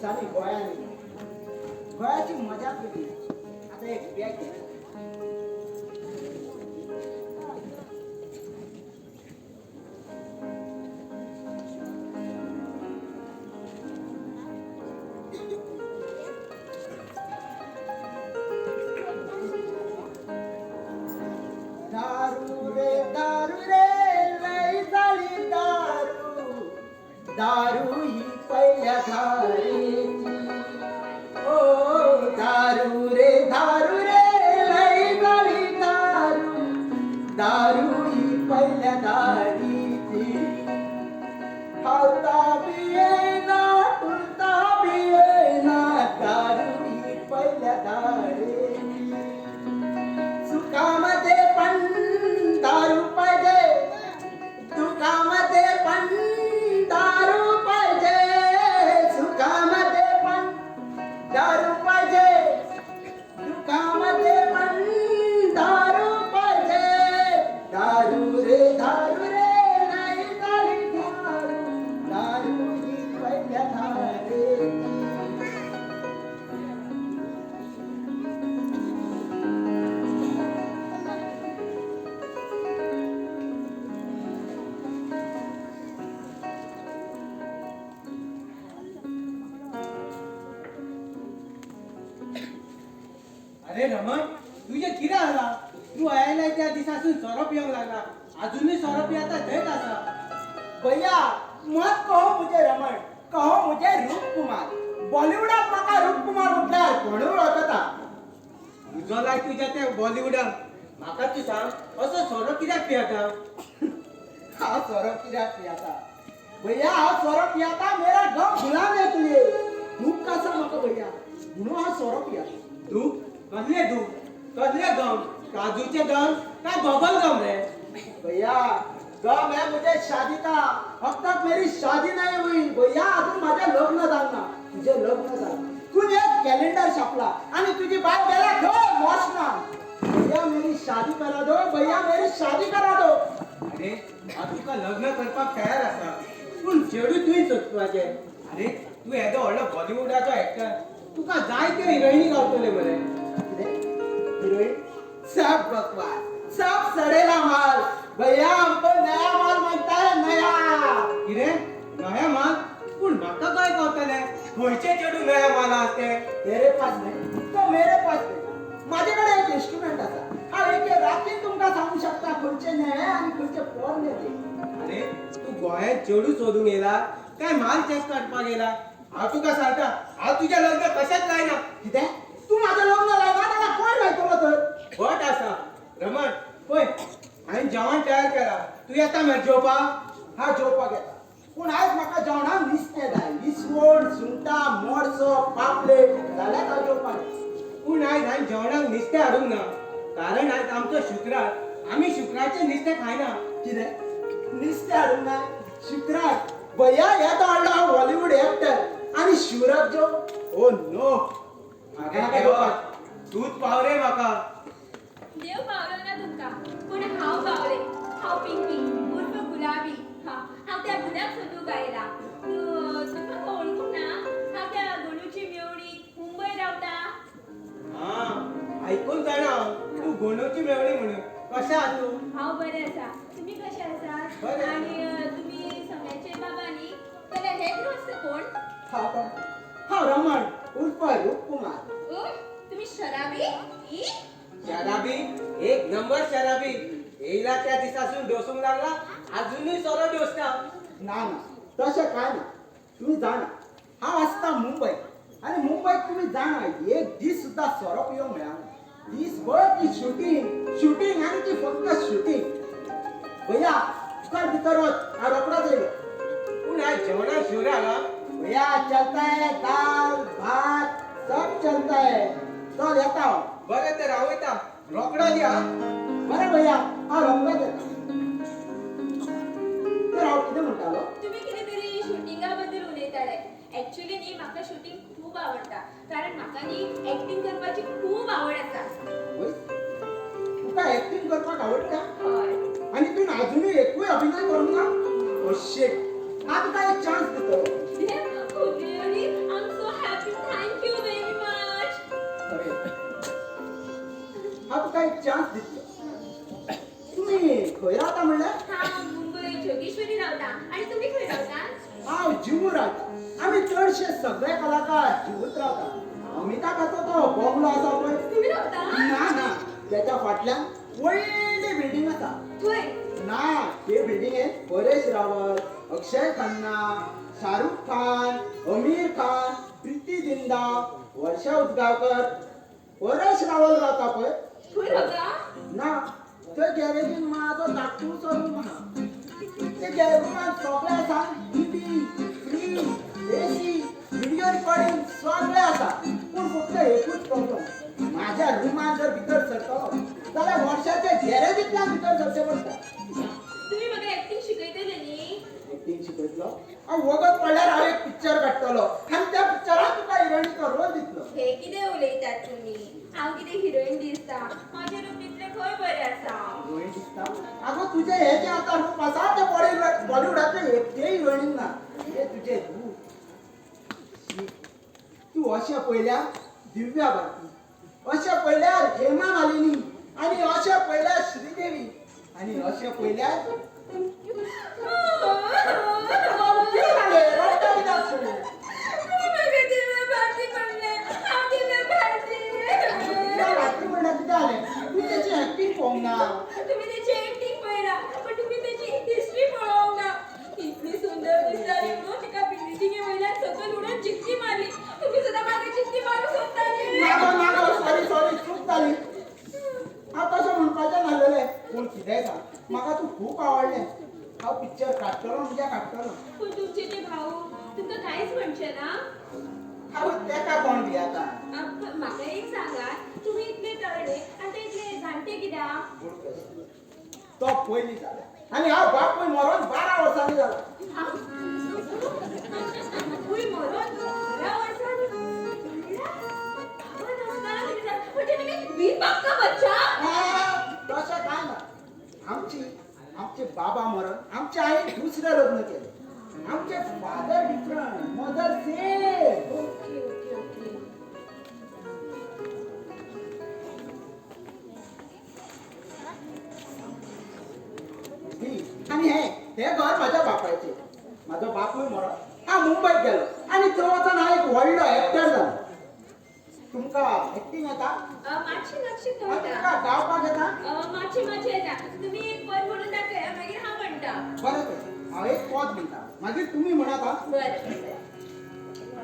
दिसांनी गोंयांत येयलो. गोंयाची मजा वेगळी. आतां एक बॅग घे. दारू रे दारू रे लय झाली दारू, दारू ही पहिल्या धारेची. ओ दारू रे दारू रे लय झाली दारू, दारू ही पहिल्या धारीची. खावता बी येईना तुलता बी येईना, दारू ही पहिल्या धारेची. सुखामध्ये पण दारू पाहिजे, दुःखामध्ये पण दारू पाहिजे. सुखामध्ये पण दारू पाहिजे, दुःखामध्ये पण दारू पाहिजे. दारू रे दारू रे नाही झाली दारू, दारू ही पहिल्या धारेची. अरे रमण, तुझे कितें जाला? तूं आयलाय त्या दिसासून सोरो पिवंक लागला, अजूनय सोरो पियेता थंयच आसा. भैया मत कहो मुझे रमण, कहो मुझे रूप कुमार. बॉलिवूडात म्हाका रूप कुमार म्हटल्यार कोणूय वळखता. उजो लाय तुज्या त्या बॉलिवूडाक. म्हाका तूं सांग, असो सोरो कित्याक पियेता? हांव सोरो कित्याक पियेता? भैया हांव सोरो पियेता मेरा गम भुलाने के लिए. दुःख आसा म्हाका भैया, म्हणून हांव सोरो पियेता. दूख? कसले दूख, कसले गम? काजूचे गम काय बबल गम रे? भैया गम है मुझे शादी का. अब तक मेरी शादी नहीं हुई भैया. अजून माझे लग्न जावना. तुझे लग्न झालं, तू एक कॅलेंडर छापला आणि तुझी बाय गेला खंय मोसना. भैया मेरी शादी करा दो, भैया मेरी शादी करा दो. अरे हांव तुका लग्न करपाक तयार आसा, पूण चेडूं तुवें सोदपाचें. अरे तूं येदो व्हडलो बॉलिवूडाचो एक्टर, तुका जाय त्यो हिरोइनी गावतले मरे. कितें हिरोइन? सब बकवास, सब सड़ेला माल. भैया हमको नया माल मांगता है, नया. कितें नया माल? पूण म्हाका काय गावतलें? खंयचें चेडूं नया माल आसा तें? तेरे पास नहीं तो मेरे पास नहीं. माझ्याकडे एक इन्स्ट्रुमेंट आसा, हांव एके रातीन तुमकां सांगू शकता खंयचे नये आनी खंयचे पोरणे ते. अरे तूं गोंयांत चेडूं सोदूंक येयला काय माल चेक काडपाक येयला? हांव तुका सांगता, हांव तुजें लग्न कशेंच लायना. कितें तूं म्हाजें लग्न लायना जाल्यार कोण लायतलो तर? फट आसा रमण, पळय हांवें जेवण तयार केलां, तूं येता मरे जेवपाक? हांव जेवपाक येता, पूण आयज म्हाका जेवणाक नुस्तें जाय. विसवण, सुंगटां, मोडसो, पापलेट जाल्यार हांव जेवपाक येता. पूण आयज हांवें जेवणाक नुस्तें हाडूंक ना, कारण आयज आमचो शुक्रार, आमी शुक्रारचें नुस्तें खायना. कितें नुस्तें हाडूंक ना? शुक्रार? भैया येदो व्हडलो हांव हॉलिवूड एक्टर आनी शिवराक जेव? Oh no. अरे देवा, तूंच पाव रे म्हाका. देव पावलो ना तुमकां, पूण हांव पावलें. हांव पिंकी उर्फ गुलाबी. हा, हांव त्या गुण्याक सोदूंक आयला. तुमी म्हाका वळखूंक ना? हांव त्या गणूची मेवणी, मुंबय रावता. आं, आयकून जाणा हांव तूं गणूची मेवणी म्हणून. कशें आसा तूं? हांव बरें आसा, तुमी कशें आसा? बरें. आनी तुमी सम्याचे बाबा न्ही? जाल्यार हे गृहस्थ कोण? हांव कोण? हांव रमण उर्फ रूप कुमार. तुमी शराबी? ई? शराबी, एक नंबर शराबी. येयला त्या दिसासून डोसूंक लागला, अजूनय सोरो डोसता. ना ना, तशें कांय ना. तुमी जाणा हांव आसता मुंबय, आनी मुंबयत तुमी जाणा एक दीस सुद्दां सोरो पिवंक मेळना. दीसभर ती शुटींग शुटींग आनी ती फक्त शुटींग. भैया चल भितर वच, हांव रोखडोच येयलो. पूण आयज जेवणाक शिवराक आं. भैया चलता है, दाल भात सब चलता है. चल येता हांव. बरें तर हांव वयता, रोखडो दी आं. बरें भैया, हांव रोखडोच येता. तर हांव कितें म्हणटालो? तुमी कितें तरी शुटिंगा बद्दल उलयताले. एक्चुअली न्ही म्हाका शुटींग खूब आवडटा, कारण म्हाका न्ही एक्टींग करपाची खूब आवड आसा. तुका एक्टींग करपाक आवडटा? हय. आनी तूं अजुनूय एकूय अभिनय करूंक ना? ओ शिट, हांव तुका एक चान्स दितलो. Really? I'm so चडशे सगळे कलाकार जिवूत रावतात. अमिताभाचो तो बंगलो आसा पळय, तुमी रावता? ना ना, त्याच्या फाटल्यान व्हडली बिल्डींग आसा. थंय ना, ते बिल्डिंगेत परेश रावल, अक्षय खन्ना, शाहरुख खान, अमीर खान, प्रीती जिंदा, वर्षा उजगांवकर. परेश रावल रावता पळय. थंय रावता? ना, थंय गॅरेजीन म्हाजो धाकटुसो रूम आहा. ते रुमान सगळें आसा, TV, fridge, AC, video recording सगळें आसा. पूण फक्त एकूच प्रॉब्लम, माझ्या रुमान जर भितर सरतलो जाल्यार वर्षाच्या गॅरेजींतल्यान भितर सरचें पडटा. तुमी म्हाका एक्टिंग शिकयतले न्ही? एक्टिंग शिकयतलो? हांव वगत पडल्यार हांव एक पिक्चर काडटलो आनी त्या पिक्चरान तुका हिरोईनीचो रोल दितलो. हे कितें उलयतात तुमी? हांव कितें हिरोईन दिसता? म्हाजें रूप तितलें खंय बरें आसा? हिरोईन दिसता? आगो तुजें हें जें आतां रूप आसा तें बॉलिवूडांतलें एकटेय हिरोईनीक ना. हें तुजें रूप, तूं अशें पळयल्यार दिव्या भारती, अशें पळयल्यार हेमा मालिनी, आनी अशें पळयल्यार श्रीदेवी, आनी अशें पळयल्यार कितें जालें? रडटा कित्याक तूं? म्हाका दिव्या भारती म्हणलें, हांव दिव्या भारती. दिव्या भारती म्हणल्यार कितें जालें? तूं तेची एक्टिंग पळोवंक ना. तुमी तेची एक्टिंग पळयला, पण तुमी तेची हिस्ट्री पळोवंक ना. इतली सुंदर दिसताली म्हणून तिका बिल्डिंगे वयल्यान सकयल उडोवन चिटकी मारली. तुमी सुद्दां म्हाका चिटकी मारूंक सोदताले. ना गो, ना गो, सॉरी सॉरी, चूक जाली. हांव तशें म्हणपाचें नासलेलें. पूण कितेंय सांग, म्हाका तूं खूब आवडलें. हांव पिक्चर काडटलो म्हणजे काडटलो. पूण तुमचे ते भाऊ तुमकां कांयच म्हणचे ना? हांव तेका कोण भियेता? म्हाका एक सांगात, तुमी इतले तरणे आनी ते इतले जाणटे कित्याक? तो पयलीं जाला आनी हांव बापूय मरोन 12 वर्सांनी जाला. बापूय मरोन 12 वर्सांनी? बाबा नासतना तुमी म्हणजे तुमी वीर बाप का बच्चा? तशें कांय ना. आमचे बाबा मरोन आमचे आईन दुसरें लग्न केलें. आमचे father different, mother same. Okay okay okay. आनी हें घर म्हाज्या बापायचें. म्हाजो बापूय मरोन हांव मुंबयत गेलो आनी थंय वचोन हांव एक व्हडलो एक्टर जालो. तुमकां एक्टिंग येता? मातशी मातशी कळटा. तुमकां गावपाक येता? मातशी मातशी येता. तुमी एक पद म्हणून दाखया, मागीर हांव म्हणटा. बरें तर हांव एक पद म्हणटा, मागीर तुमी म्हणात. बरें.